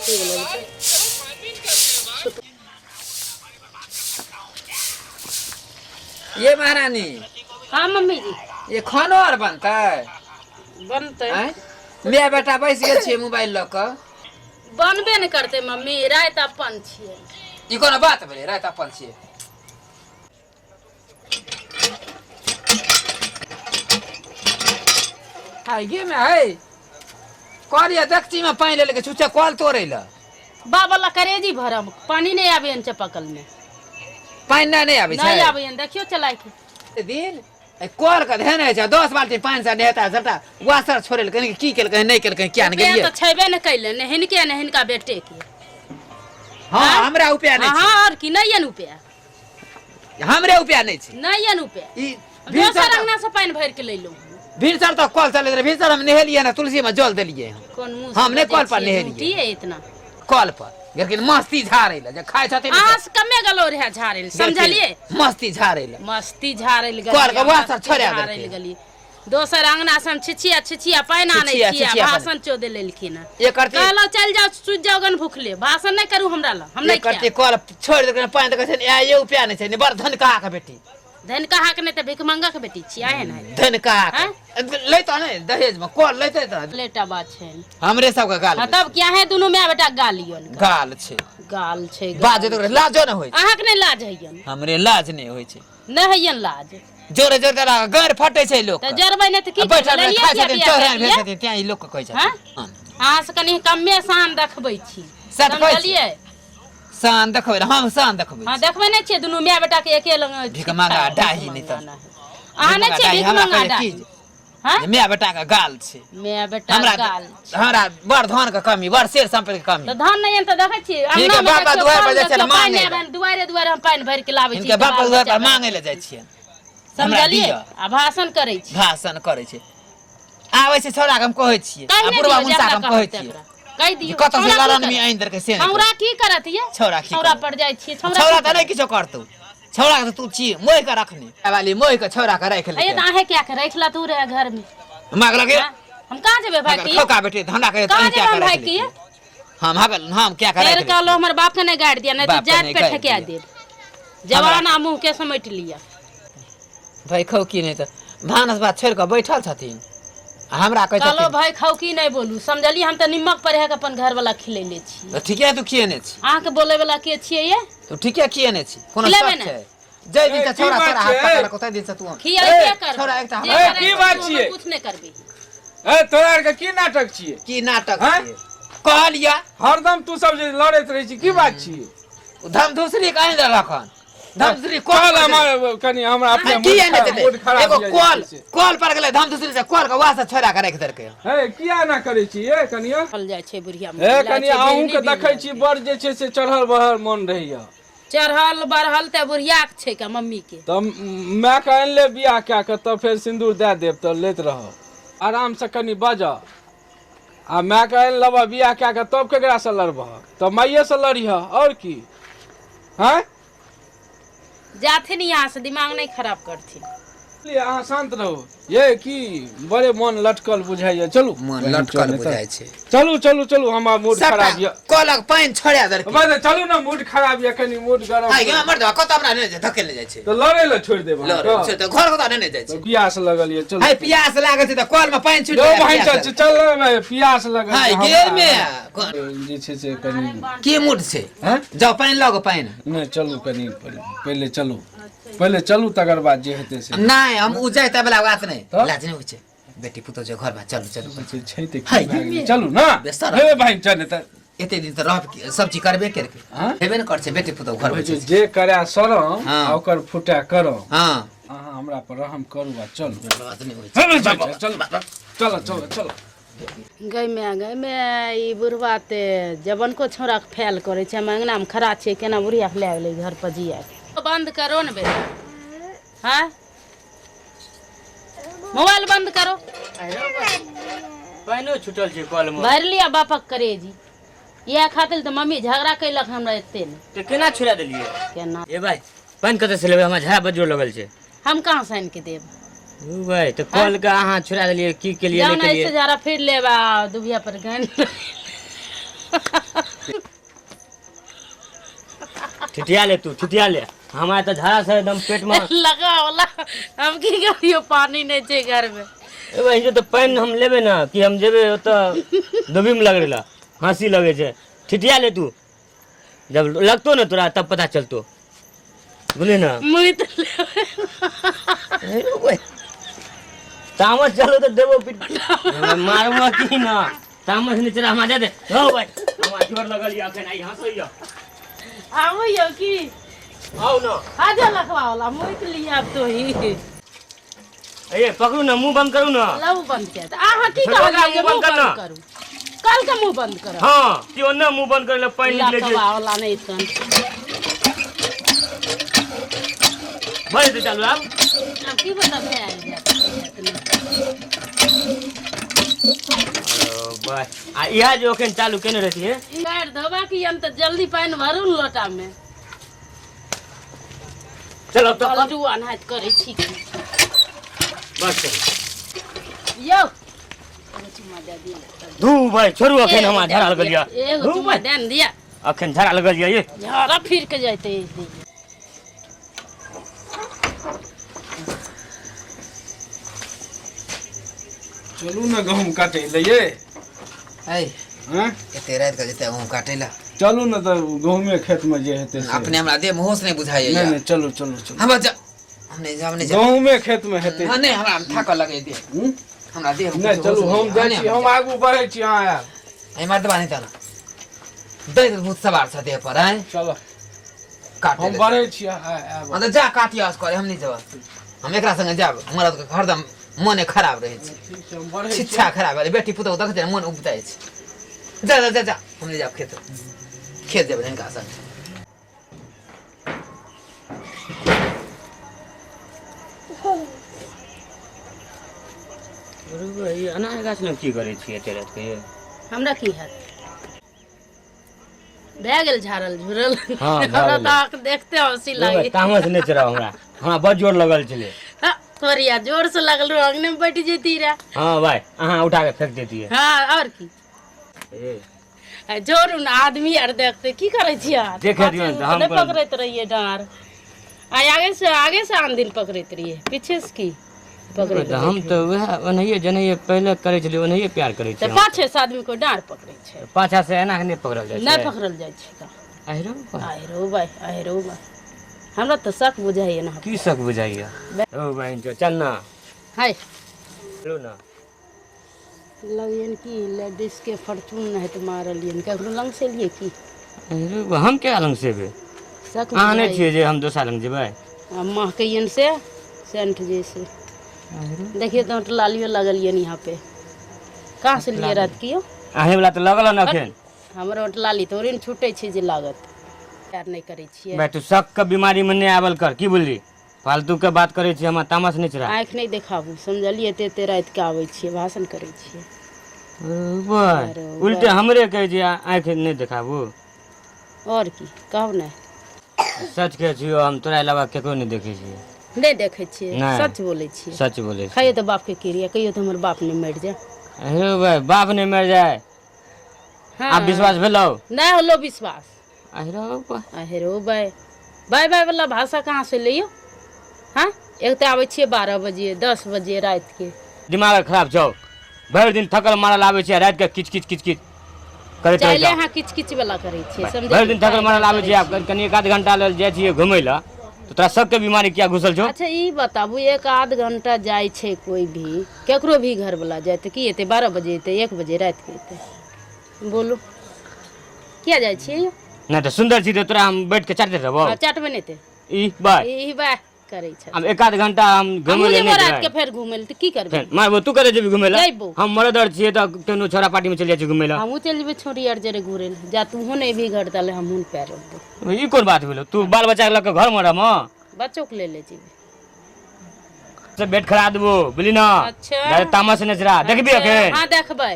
छुट्टी गेलै। ये महारानी। हाँ मम्मी जी। ये खानो आर बनतै? बनतै। आँय? माय बेटा बैस गेल छियै मोबाइल लऽ कऽ। बनबे ने करतै मम्मी, राति अपन छियै। ई कोनो बात भेलै, राति अपन छियै? हाय गे में है कल या देखची में पानि लेलकै छुच्छा कल तोड़ै लए। बाबा करेजी भरम पानी नहीं आबे चपाकल में। पानि नहि नहि आबै छै? नहीं आबे, देखियो चलाय के। दिन एहि कल के धेने छै 10 बाल्टी पानि से नहेता सबटा वासर छोड़ेलकै, की केलकै नहि केलकै किया नहि रुपया गेलियै। तऽ छेबे ने कैले, ने हिनके ने हिनका बेटे के। हाँ, हमरा रुपया नहि छै। हाँ, और की नहीं यन रुपया? हमरे रुपया नहि छै। नहीं यन रुपया। ई दोसर अंगना से पानि भरि के लैलहुँ। भिनसर तक कल चलैत रहै, भिनसर हम नहेलियै ने, तुलसी में जल देलियै हम। कोन मुँह से हम नहि बजै कल पर छियै, नहेलियै। झूठी है इतना। कल पर लेकिन मस्ती झाड़ै लए जे खाइ छथिन। अहाँ से कमे गलो रहे झाड़े लए, समझलियै? मस्ती झाड़ै लए। मस्ती झाड़े लए कल के गेलियै, वासर मस्ती छोड़ा झाड़े लए देलकै। गेलियै। दोसर अंगना से हम छिछिया छिछिया पानि आनै छिछिया, छियै, छिछिया भाषण चोदे लेलखिन हँ। एक करती कहलहुँ चलि जाउ, सुति जाउ गन भुखले, भाषण नहि करू हमरा लग, हम नहि एक करती खायब। कल छोड़ि देलकै, पानि तऽ कहै छै ए रुपया नहि छै, बड़ धनका के बेटी। धनकहा के नहि तऽ भिखमंगा के बेटी छियै आहे ने। धनका के लैतो नहि दहेज में कल लैते तऽ लेटा बात छै। हमरे सबके गाल। हाँ, तब क्या है, दुनू माय बेटा गाल लियौन। गाल छै। गाल छै। बाजे तऽ लाजो नहि होइ छै। अहाँके नहि लाज होइयन? हमरे लाज नहि होइ छै। नहि होइयन लाज? जोरे जोरे गारि फटै छै लोक। तऽ जरबै नहि तऽ की बैठल करबै? खाइ लेलियै छथिन किया चौरान बियाह भेल कए छथिन तें ई लोक के कहै छथिन। हाँ? हाँ। अहाँ से कनि कमे शान देखबै छी। सत कहै छी। समझलियै? शान देखबै हम, शान देखबै। हाँ, देखबै नहि छियै, दुनू माय बेटा के एके लग। भीख मांगा डाही नहि तऽ। अहाँ नहि छियै भीख हमरा मंगा कहै डाही की हाँ? जे माय बेटा के गाल छै। माय बेटा हमरा गाल। हमरा बड़ धन के कमी, बड़ शेर संपत्ति के कमी। तऽ धान नहि तऽ देखै छियै ठीक है, अंगना मे बापा देखियौ, दुआरि पर कल जाइ छियै देखियौ, मांगै पानि लए। आबै, दुआरे दुआरे हम पानि भरि के लाबै छी। हिनके बाप बाल दुआरि पर बच्चा मांगै लए जाइ छियै। हमरा समझलियै? दिअ। आ भाषण करै छी। भाषण करै छै। आबै छै छौड़ा के हम कहै छियै कहि आ नहि बुढ़वा दियौ जे मुनसा के हमरा हम कहै कहत छियै एकरा। कहि जे दियौ। कतऽ से छौड़ा की लड़न में करत? आनि देलकै से नहि। छौड़ा की करत ये? छौड़ा की छौड़ा करत? पर जाइ छियै, छौड़ा छौड़ा की तऽ नहि करत? किछो करतौ, छौड़ा के तऽ तू छी मोहि के रखने वाली, मोहि के छौड़ा के राखि अये लेलकै। तऽ अहें किया के राखि लतू रहे घर में? मागलक हाँ? हम कहाँ जेबै भागि के ये? खौका बेटी हमरा कहे कहाँ तहीं जेबै क्या हम के भागि राखि के ये? लेलकै। हम हगल हम क्या के फेर राखि कहलो हमर बाप के नहीं गाड़ि दिया, नहीं तो बाप के जात नहि पे गारि ठकिया दिया। देब। जवान आ मुंह के समेट लिया। भाई खौकी नहि तऽ भानस भात छोड़ि कऽ बैठल छथिन आ हमरा कहै कहलो छथिन। भाई खौकी नहीं बोलू, समझलियै? हम तऽ निमक पर के अपन घर वाला खिलेले छी। तऽ ठीके तू खिएने छी। अहाँके बोले वाला के छियै ये? तू ठीके खिएने छी, कोनो खिलेबै शक ने? छै? जै दिन से ए, की छौड़ा बात तोरा हाथ छै? पकड़लकौ ताहि दिन से तू खिएबे करबै। छौड़ा एकटा जे हमरा- ए, करै की छै, बात तू हमर छियै? कुछ नहि करबी। ए तोरा आरके की नाटक छियै? की नाटक हैं? छियै कहलिया? हरदम तू सब जे लड़ैत रहै छी, की बात छियै? धमधुसरी के आनि देलक हन, धमधुसरी कल कल पर हमर कनि हमरा अपने की मूड आनि खराब देतै? मूड खराब एगो भऽ कल जाइ छै। कल पर गेलै धमधुसरी से कल के वाह से छोड़ा के राखि देलकै। हे, किया एना करै छी ये कनिया? चल जाइ छै बुढ़िया। हे कनिया, अहूँके देखै छी बड़ जे छै से चढ़ल बढ़ल मन रहैया। चढ़ल बढ़ल तऽ बुढ़िया के छै का मम्मी के? तऽ मायके आनि ले बियाह कए कऽ, तब फेर सिन्दूर दए देब तऽ लैत रहब। आरामसँ कनि बजह आ मायके आनि लेबह बियाह कए कऽ, तब केकरासँ लड़बह? तऽ माइएसँ लड़िह आओर की? हँ, जाथिन यहाँ से, दिमाग नहीं खराब करथिन। अहाँ शान्त रहू ये। की बड़े मन लटकल बुझाइया? चलू मन बहिन, लटकल चल, बुझाइ छै। चलू चलू चलू, हमरा मूड सबटा खराब यऽ। कलक पानि छोड़ा देलकै। बस चलू ने, मूड खराब यऽ, कनि मूड गरम। हाय गे मर कत हमरा नहि धकेल जाइ छै। तऽ लड़ै लए छोड़ि देब लड़ै अहाँके? छै तऽ घर कतऽ नहि जाइ छै। पियास लगल यऽ, चलू। हाय, पियास लागल छै तऽ कल में पानि छूटि यौ गेलै, बहिन, पियास चल लागल। चल ने, पियास लगल हाय यऽ गे हमरा। मे जे छै से कनि की मूड छै? हैं? जाओ पानि लगो पानि। नहि, चलू कनि पहिले चलू, पहिले चलू, तकर बाद जे हेतै से। नहि, हम उ जाय वाला बात नहि। तऽ? लाज नहि होइ छै बेटी पुतोह जे घर में? चलू चलू। छै छै तऽ हाय, की भए गेलै? चलू ने। बेसर। हे बहिन, चल तऽ एते दिन तऽ रह सब चीज करबे केलकै। हाँ? हेबे ने कर छै बेटी पुतोह घर में छै छै। जे करए सरम हाँ। आ ओकर फुटा करम। हाँ, अहाँ हमरा पर रहम करू आ चलू। बात नहि होइ छै। हे, चल चल चल चल चल। गै माय, गै माय, ई बुढ़बा ते जबनको छौड़ाके फैल करै छै। हम अङ्गनामे खड़ा छियै, केना बुढ़ियाके लए गेलै घर पर जिया के। बंद करो ने बेटा, हाँ, मोबाइल बंद करो। पानिओ छूटल छै कल मे। भरि लिया बापक करेजी, इएह खातिर तऽ मम्मी झगड़ा कैलक हमरा एते ने। तऽ केना छोड़ा देलियै? केना? ए भाई, पानि कतऽ से लेबै? हमरा झड़ा बजरो लगल छै। हम कहाँ से आनि के देब? ओ भाई, तऽ कल के अहाँ छोड़ा देलियै, की केलियै? जाउ नहि ने, केलियै। ऐसे जरा फिर लेब आ दुबिया पर गन। ठिठिया ले तू ठिठिया ले हमरा तऽ झाड़ा से एकदम पेट में लगा वाला हम की करियो पानी नहीं छै घर में ए बहिन तऽ पानि हम लेबै ने कि हम जेबै ओतऽ डुबीमे लगै लए हँसी लगै छै ठिठिया ले तू जब लगतो ने तोरा तब पता चलतो बुझली ने मुँह तऽ लेबै। तामस चलो तऽ देबो पीट मारबो की ना तामस नहि चला हमरा दे दे हो भाई हमरा जोर लगल यऽ अखन आई हँसैया आबू यौ की आउ ना आ जा लखवा वाला मुँह लिया अब तो ही ए पकड़ू ना मुंह बंद करू ना लव बंद के तऽ अहाँ की छोड़ो, कहलियै जे मुँह मुँह बंद कर बंद ना। करू कल के मुँह बंद करब हाँ कि ओन्ने मुंह बंद करे ले पानि निकले छै लखवा वाला नहि तन भऽ जेतै चालू आब आब की बता भए जायत ओ, बस आ इएह जे ओखन चालू केने रहतियै पैर धोबा की हम तऽ जल्दी पानि भरू ने लोटा में चलो तऽ पलटू अनाहत करै छी की। बस चलू। यौ एगो चुम्मा दए दिअ धू भाई छोड़ू अखन हमरा झड़ा लगल यऽ एगो धू चुम्मा भाई दए ने दिअ अखन झड़ा लगल यऽ ये झाड़ा फिर के जैते चलू ने गहूम काटै लए ये है हँ एते राति के जेतै गहूम काटै लए चलू ने तऽ गहूमे खेतमे जे हेतै से अपने हमरा देह में होश नहि बुझाइए नहि नहि चलू चलू चलू हमरा जा हम नहि हम नहि जा गहूमे खेतमे हेतै हाँ, नहि हमरा थाकल लगै देह हूँ? हमरा देह में नहि कुछ चलू होश हम नहि जाइ हाँ, छी हम आगू बढ़ै छी अहाँ आयब है मर्दबा नहि तना दै भूत सवार छ देह पर आँय चलो काटे हम ले। बढ़ै छी अहाँ आयब हाँ तऽ जा काटिया करे हम नहि जेब हम एकरा संगे जाब हमरा तऽ हरदम मने खराब रहै छै ठीक छै हम बढ़ै छी शिक्षा खराब भेलै बेटी पुतहु देखै छै ने मन उपजाइ छै जा जा जा जा हम नहि जाब खेत खेत जेबै हिनका संगे ई अनार गाछ लग की करै छियै एते रातिके हमरा की हैत भए गेल झाड़ल झुरल हाँ, भए हमरा गेलै। तऽ आँख देखते हँसी लागे तामस नहि चढ़ाउ हमरा हमरा बड़ जोर लगल छलै हाँ, तोरिया जोर से लगल रहो अंगने में बैठ जैती रहे हाँ भाई अहाँ उठा के फेंक देतियै हाँ और की ए, आ जोर उन आदमी आर देखते की करै छियै अहाँ? देखे दियौ ने तऽ हम नहि पकड़ैत रहियै डाँर आ आगे से आन दिन पकड़ैत रहियै पीछे से की पकड़ैत तऽ हम तऽ वएह ओनाहिए जेनाहिए पहिले करै छलियै ओनाहिए प्यार करै तऽ छियै पाछे से आदमी कोइ डाँर पकड़ै छै पाछा से एना नहि पकड़ल जाइ नहि छै पकड़ल जाइ छै तऽ आहिरो बा, आहिरो भाइ आहिरो भाइ हमरा तऽ शक बुझाइए ने की शक बुझाइया ओ बहिन चो चल ना हाय चलू ना लगैन की लेडीज के फॉर्चून नहि तऽ मारलियन ककरो लंग से एलियै की आहिरो बा, हम केकरा लग से एबै शक अहाँ नहि छियै जे हम दोसरा लग जेबै आ महकैयन से सेंट जैसे देखिए तो लालियो लगलियन यहाँ पे कहाँ से लिए रात की यौ अहीं वला तऽ लगल हन अखन हमर लाली थोड़े ने छूटै छै जे लागत प्यार नहि करै छियै भाय तू शक के बीमारी में नहि आबल कर की बोलली फालतू के बात करै छी हमरा तामस नहि चढ़ा आँखि नहि देखाबू समझलियै एते एते राति के आबै छियै भाषण करै छियै अरे उल्टे हमरे कहै छी आँखि नहि देखाबू आओर की कहब ने सच कहै छियौ हम तोरा अलावा केकरो नहि देखै छियै नहि देखै छियै नहि। सच बोलै छियै सच बोलै छी खाइयो तऽ बापके क्रिया कहियो तऽ हमर बाप नहि मरि जाय अरे भाय बाप नहि मरि जाय हाँ। आब विश्वास भेलौ नहि होलो विश्वास अरे बा अहेरो बाय बाय बाय वाला भाषा कहाँ से लियो हाँ एक तऽ आबै छियै 12 बजे 10 बजे रातिके दिमाग खराब छौ भरि दिन थकल मारल आबै छै राति के किच किच किच किच करैत रहै चाहे छौ अहाँ किच किच वाला करै छियै समझै भरि दिन थकल मारल आबै छै आब कनि एक आध घंटा लेल जाइ छियै घुमै लए तऽ तोरा सबके बीमारी किया घुसल छौ अच्छा ई बताबू एक आध घंटा जाइ छै कोई भी केकरो भी घर वाला जाय तऽ की एतै 12 बजे एतै 1 बजे राति के एतै बोलू किया जाइ छियै यौ नहि तऽ सुन्दर छी तऽ तोरा हम बैठ के चाटैत रहबौ हाँ, चाटबै नहि तऽ ई बाय ई बाय करै छै हम एक आध घंटा हम घुमै हमहूँ लए जेबो नहि राति के जेबै फेर घुमै लए तऽ की करबै फेर मारबो तू कतऽ जेबी घुमै लए जैबो। हम मरद आर छियै तऽ केनो छोरा पार्टी में चलि जाइ छियै घुमै लए हमहूँ चलि जेबै छोरी आर जरे घुरै लए जा तूहो नहि अयबही घर ताले हमहूँ ने पैर रोपबो ई कोन बात भेलो तू बाल बच्चा के लऽ कऽ घर मे रहम बच्चोके ले ले जेबै से बेड खड़ा देबो बुझली ना अच्छा। नहीं तामस नहि चढ़ा देखबी अखन हाँ देखबै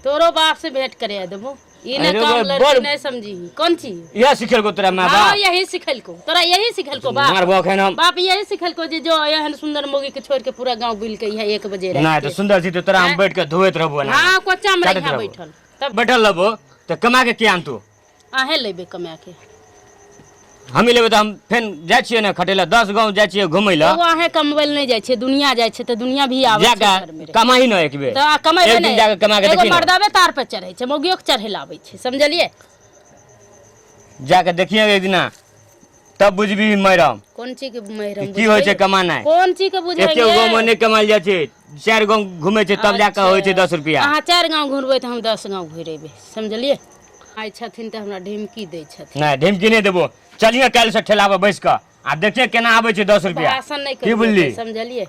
तोरो बाप से भेंट करे देबो ई ने अरे काम बे, लड़की बड़- नहीं समझी कौन चीज इएह सिखेलको तोरा माय हाँ बाप यही सिखेलको तोरा यही सिखेलको बाप मारबो अखन हम बाप यही सिखेलको जे जो एहन सुंदर मोगी के छोड़ के पूरा गांव बुल के यहाँ 1 बजे राति नहीं के। तो सुंदर छी तो तोरा हम बैठ के धोइत रहबो ना हाँ कोचा में चाटैत रहिया रहबो। बैठल तब बैठल रहबो तऽ कमा के की आनतू अहें लेबे कमा के हम लेबै तऽ हम फेन जाइ छियै ने खटै लए, 10 गाँव जाइ छियै घुमै लए। एगो अहें कमबै लए नहि जाइ छियै, दुनिया जाइ छै तऽ दुनिया भी आबै छै जाके घरमे रे। कमाही ने एक बेर, तऽ कमेबै एक दिन नहि, जाके कमा के एगो देखी ने। मर्दाबे तार पर चढ़ै छै, मौगियो के चढ़ै लए आबै छै, समझलियै? जाके देखिए एक दिना, तब बुझबी मैरम कोन चीज के मैरम की होइ छै कमानाइ। कोन चीज के बुझबै? एके गाँव में नहि कमायल जाइ छै, 4 गाँव घुमै छै तब जाके होइ छै 10 रुपया। अहाँ 4 गाँव घुरबै तऽ हम 10 गाँव घुरेबै, समझलियै? आइ छथिन तऽ हमरा ढिमकी दै छथिन। नहि, ढिमकी नहि देबो, चलिए काल्हि से ठेला पर बैस कऽ आ देखिए केना आबै छै 10 रुपया। भाषण नहि की बुझली? करियौ, समझलियै?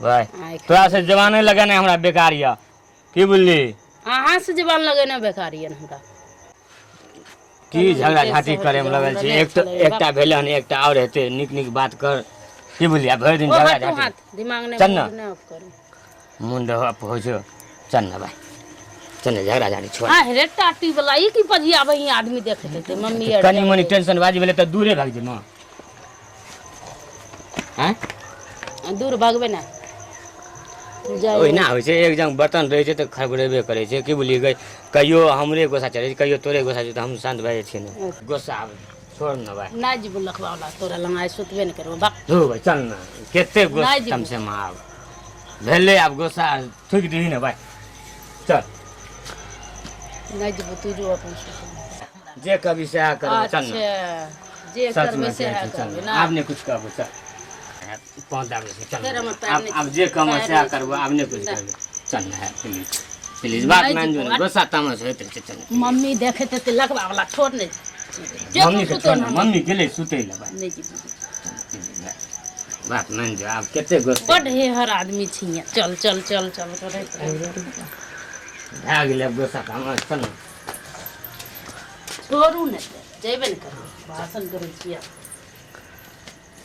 भाय आइ तोरा से जवाने लगेनाइ हमरा बेकार यऽ, की बुझली? अहाँ से जबान लगेना बेकार यऽ हमरा। की झगड़ा झाँटी करे में लगल छै? एक तऽ एकटा भेलै हन, एकटा आओर हेतै। नीक नीक बात कर, की बुझली? आ भरि दिन ओ झगड़ा हटू झाँटी। हाथ, दिमाग नहि चल ना। मूड नहि ऑफ करू। मुंड अप होइ छौ। चल ने भाय, चल ने, झगड़ा झाँटी छोड़। आ रे टाटी वाला, ई की पजियाबै ही, आदमी देखैत हेतै मम्मी आर। कनि मनि टेंशन बाजी भेलै तऽ दूरे भागि जेबऽ आँय? दूर भगबै ने जाइ। ओहिना होइ छै, एक जगह बर्तन रहै छै तऽ खड़बड़ेबे करै छै, की बुझलियै? गै, कहियो हमरे गुस्सा चढ़ै छै, कहियो तोरे गुस्सा छै, तऽ हम शान्त भए जाइ छियै ने। गुस्सा आबै छोड़ ने भाय। नहि जेबो लखबा वाला, तोरा लग आइ सुतबे नहि करबो, बक। धू भाय, चल ने, कते गुस्सा नहि जेबो। तमसे आब भेलै, आब गुस्सा थुकि दही ने भाय, चल। नहि जेबो, तू जो अपन सुतबो। जे कभी सएह करबो, चल ने। अच्छा, जे सच करबै में सएह कहै छी, चल करबै ने। ना। आब नहि कुछ कहबो, चल, पाँव दाबै छै, चल। फेर हमर पैर आब नहि आब जे कम पैर सएह नहि करबो, आब नहि कुछ करबो, चल ने। है प्लीज प्लीज, बात नहि मान जो जेबो। ने, गुस्सा तामस होइत रहै छै, चल ने। मम्मी देखैत हेतै लखबा वाला, छोड़ नहि जे तू मम्मी के सुतो छोड़ ने, ने। मम्मी गेलै सुतै लए भाय। नहि जेबो। बात मान जो, आब कते गुस्सा। बड हेहर आदमी छियै, चल चल चल चल करैत रहै। भए गेलै आब गुस्सा तामस, चल ने। छोड़ू ने, तऽ जयबे ने करबै, भाषण करै छियै।